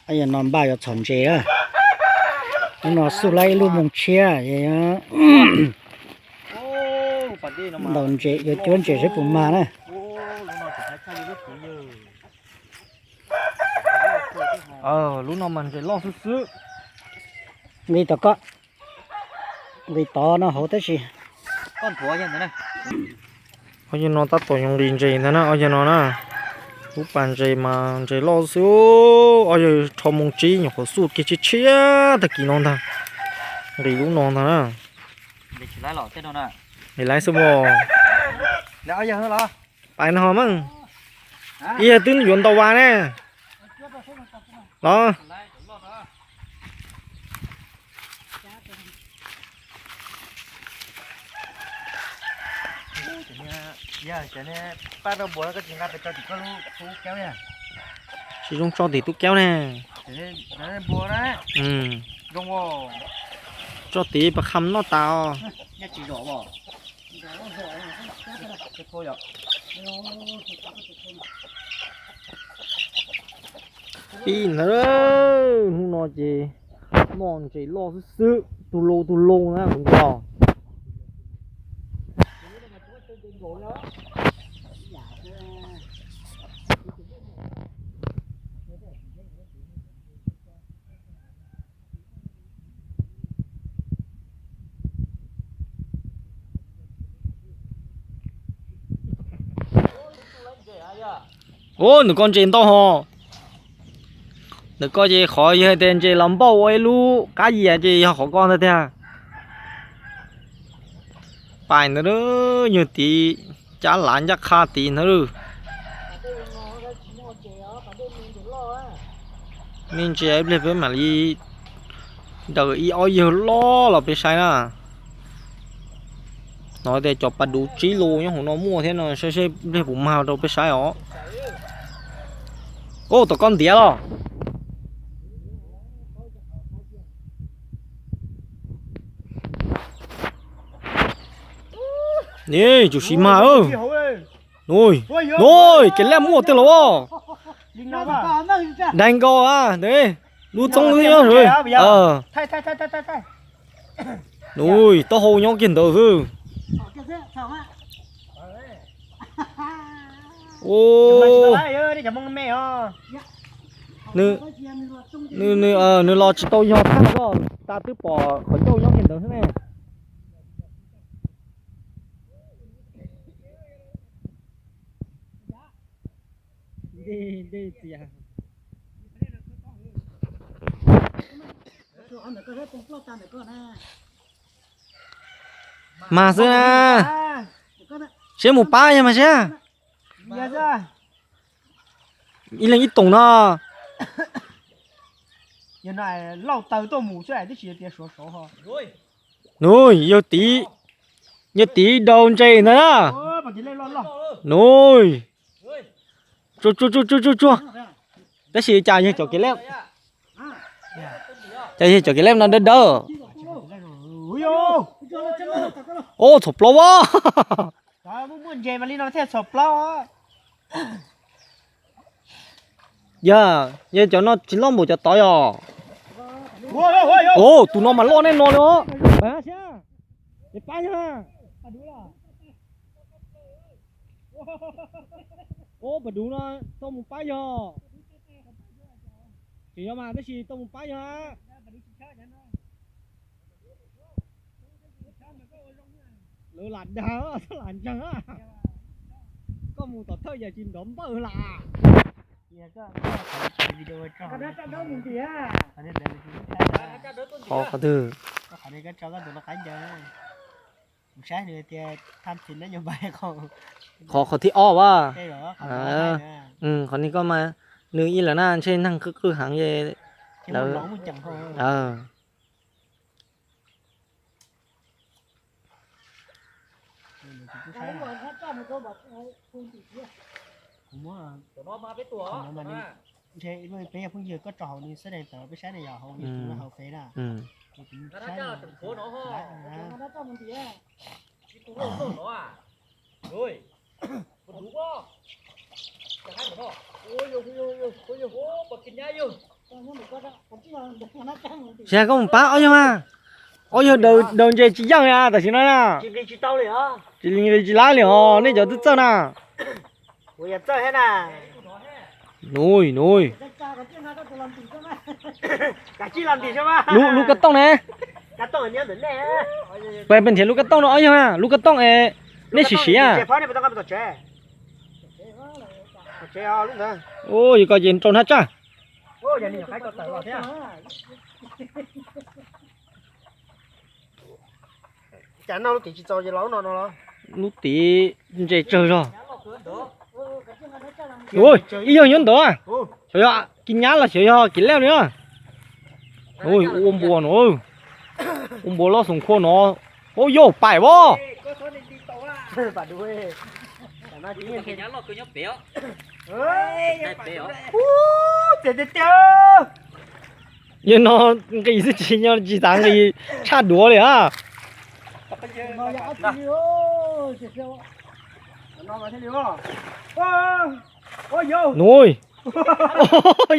Yog no npaj yuav txhom ntses na. Hnub no xuj laib ib lub moos tshiab, ntaus ntses yuav cuab ntses seb puas mag na. Lub no mas ntses loj xwb xwb. Nqis tom ko, nqis tod no hauv tab sis. Ob yawg no tab tom yuav nqis ntses ntag na, ob yawg no na. Lub pas ntses mas ntses loj xwb, ob yawg rho moo tsib nyuam qhuav xuj kiag tshiab tshiab tag kis no ntag. Nqis lub no ntag na. Nqis laiv xwb os. Pais no mas, ib yawg twb yuav ntaus vas ne los. Tsis zoo tso tim tub kaub ne. Tso tim pas kham noj tas os. Pib ntag, hnub no ces noj ntses loj xwb xwb, tus lau tus lau na kuv ntiag. Ub, ntawm ko ntses ntau hos. Ntawm ko ces qhov yog tias ntses los npauj ua ib lub qab yias ces yog qhov ko ntag tiag. Pais ntawd, yawg tid cab lav ncaj qha tid ntag. Me ntsis ib pliag peb mam li daws ib ob yawg loj los peb saib na. Hnov tias cov pas duv tsib lu nyob hauv no muaj thiab no, saib seb ib pliag puas mag rau peb saib os. Ub, tom koj ntiav los. Ni, tsuas siv mag. Nub, kev laj muaj tej los as. Daig nkaus a, lub txoob nyob. Nub, taub hau nyob kiag ntawd xwb. Nws los tsis tau yog thaj koj, tas twb pom qhov ncauj nyob kiag ntawd xwb ne. Mag xwb na. Seb mus pab yog mas seb. Ib leeg ib toom no. Nub, yawg tid, yawg tid daus ntses ntag na. Nub, tsuag tsuag tsuag tsuag. Tab sis cas yawg cov kev leb, cas yawg cov kev leb no dawb dawb. Ub, txhom plaub as. Yog, yog cov no tsis loj npaum cov tod yog. Ub, tus no mas loj nej no li os. Pab yog. Ub, pas duv no tau mus pab yog. Tseem yog mas tab sis tau mus pab yog. Lawv lam dag, lam ntseeg. Koj mus tom thawj yam tsis nrov npawj lam. Qhov, qhov twg? Qhov, qhov thib ob as. Qhov ni koj mas, nws ib lawm na, ntshe neeg qwj qwj heev es lawv. Ntshe peb yog phooj ywg, koj tso hauv nws xab dees tawm peb saib ne, yog hauv YouTube hauv Fev na. Xyov koj mus pab ob yawg mas. Ob yawg daws ntses tsis yeej na tam sim no na. Tsis li tsis laib li os nej cov twb txawj na. Nuj nuj. Lub kab tooj ne. Peb nrhiav lub kab tooj no ob yawg, lub kab tooj es nej siv siv. Yog koj ces rau hnab tsaj. Lub tim ntses tsawg zog. Ib yawg nyob ntawd, xyov yog kis nyab los xyov yog kis lej li. Ua npua no, ua npua loj xoom khua no. Ua yog pais as. Yog no nqis xwb tsis nyo tsis xav nqis tshaj duav li a. Nuj,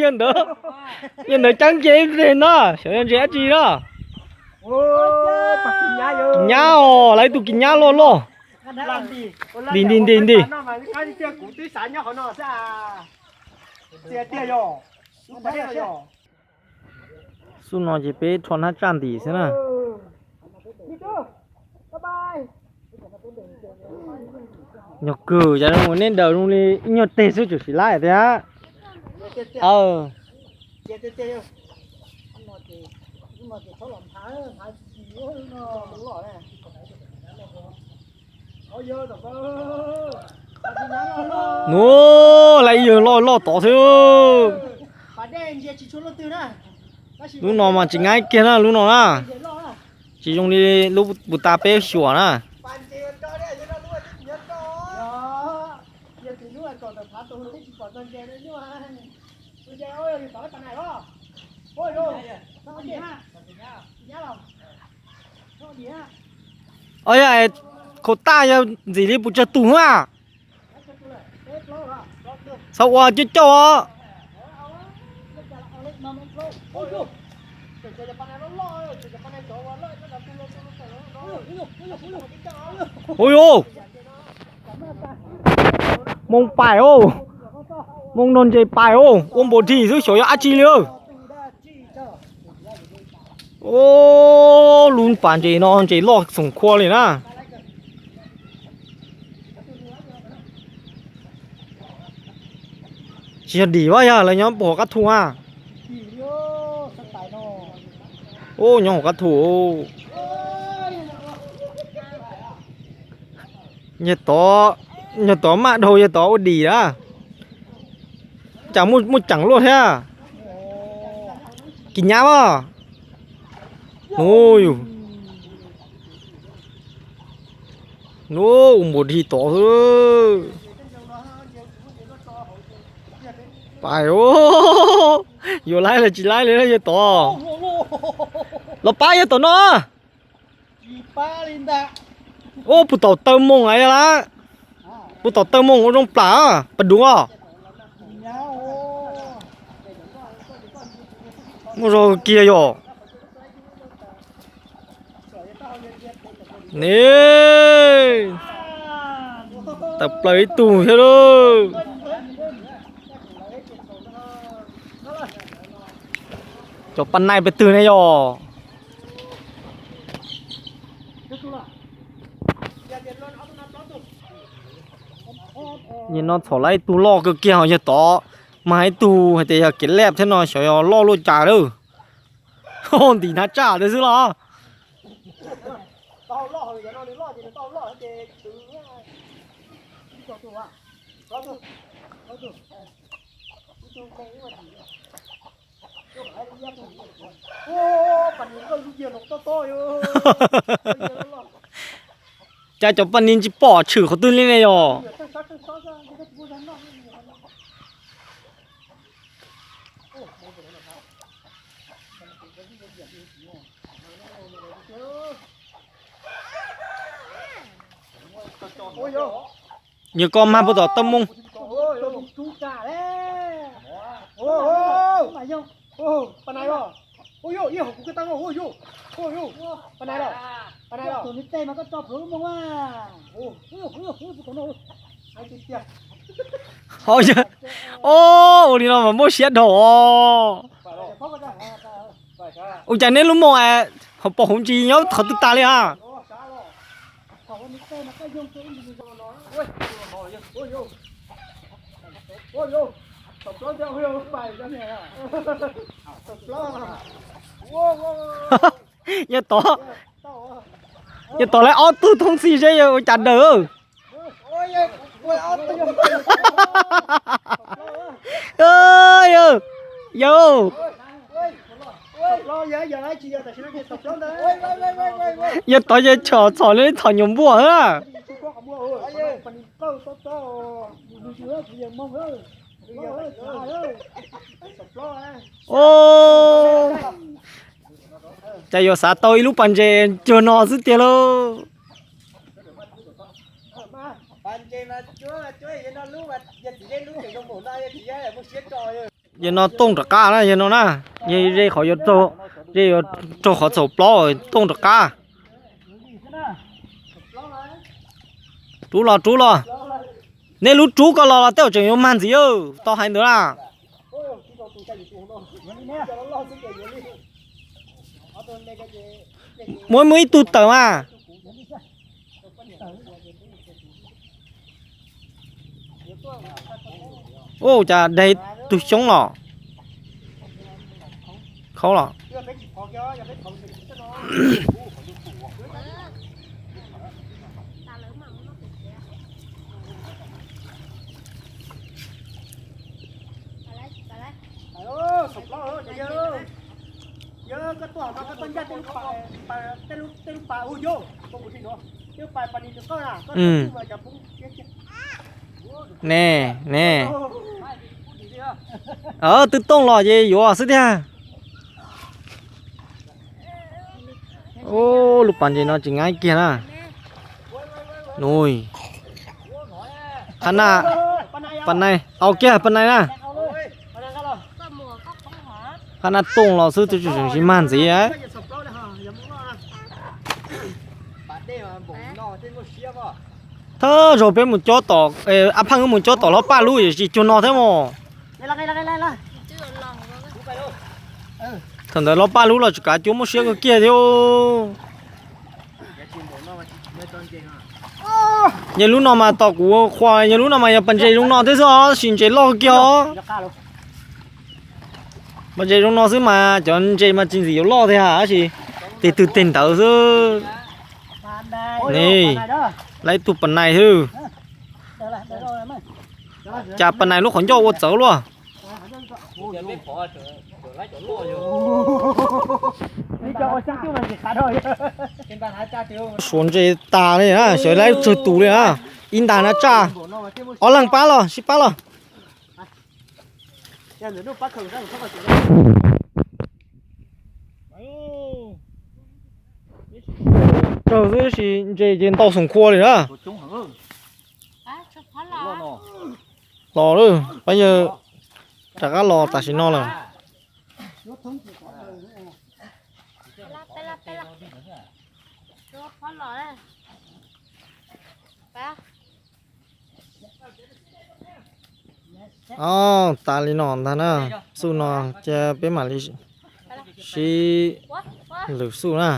yog ntawd, yog ntawd ceeb nce ib pliag no xyov yog ntses dab tsi na. Kis nyab os, lawv ib tug kis nyab loj loj. Nti nti nti nti. Xub no ces peb rho hnab tsaj ntim xwb na. Nyuag kawg, cas zoo neb daws zoo li ib nyuag teg xwb tseem sim laib tiag. Nuj, lawv ib yawg loj loj tod xwb. Lub no mas tsis nyaib kiag na lub no na. Tsis zoo li lub puas tas peb xyuas na. Ob yog, khau taj yog ntxim li puas tsawg tus a? Txhob ua coj coj os. Hu yus, Hmoob pais os, Hmoob nrog ntses pais os, ua npaum dhi xwb xyov yog dab tsi li. Lub pas ntses no ntses loj xoom khua li na. Tsis yog dim as, yog lawv nyob puag hauv qab thu a. Ub, nyob hauv qab thu. Yawg tod, yawg tod maj dhau, yawg tod ua dim na. Cas muaj ceem luaj thiab. Kis nyab as. Ub, ub, ua npaum dhi tod xwb. Pais, yuav laib los tsis laib li yawg tod. Los pab yawg tom no. Ub, puag tom taw moos a yog la. Puag tom taw moos ua zoo plam, pas duv os. Muaj zog kiag yom. Ni, tawm plaws ib tug thiab lauj. Cov pas nais pes twg ne yom? Nim no txhom lawm ib tug loj kawg kiag ho yawg tod, mas ib tug hais tias yog kev lej thiab no xyov yog loj luaj cas lawm. Ntim hnab tsaj xwb los. Cas cov pas nis tsis pom tshwm qhov twg li ne yom? Yog koj mag puag tom taw moos. Ua li no mas muaj siab dhau os. Ua cas neb lub moos hauv paus hauv ntsis nyob qhov twg tas li a? Yog tod, yog tod lawv ob tug thoob txhij seb yog ua cas daws. Yog, yog tod yog txhom, txhom li txhom nyuam npuas na. Cas yuav xav tau ib lub pas ntses cuag no xwb tiag lauj. Yog no tooj rov qab na, yog no na, yog ze qhov yuav, ze yuav raug qhov txhaum plaub tooj rov qab. Rub los, rub los. Nej lub rub koj los los tej zaum tseem yuav mag ntxiv, tau hais ntawd na. Muab, muab ib tug tawm mas. Ua cas daig tug xyoob los. Khaub los. Ne, ne. Twb tooj los ces yuav xwb tiag. Lub pas ntses no tsis nqaib kiag na. Nui. Qhab na, pas nai, au kiag pas nai na. Qhab na tooj los xwb twb tseem tsis mag ntxiv. Thawj zaug peb mus cob tom, Ab Pheej wb mus cob tom Hlob Paj lub yeej tsis cuag no thiab mos. Thaum ntawd Hlob Paj lub los tsis kav cuab muab siab kawg kiag thiab. Yog lub no mas tom kuv qhuas, yog lub no mas yog pas ntses zoo no thiab xwb os, tab sis ntses loj kawg kiag os. Pas ntses zoo no xwb mas cov ntses mas tsis ntxim yuav loj thiab, tab sis tes twg tes ntawd xwb. Ne, lawv ib tug pas nai xwb. Cas pas nai lub qhov ncauj ua txawv luaj. Suav ntses tas li na, xyov lawv tsawg tus li na. Ib ntag na tsaj. Ob leeg pab los, sib pab los. Raug xwb sis ntses ces ntau xoom khua li na. Los lawm, pab yawg rov qab los tam sim no lawm. Os, tas li no ntag na. Xuj no ces peb mam li sib lwm xuj na.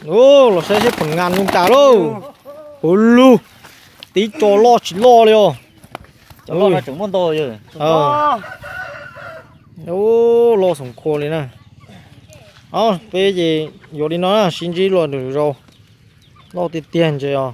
Los saib seb pom ngas zoo cas lauj. Ua lug, tib co loj tsis loj li os. Loj xoom khua li na. Peb ces yuav li no na, sib ntsib luag lwm zaus. Loj tiag tiag ntses os.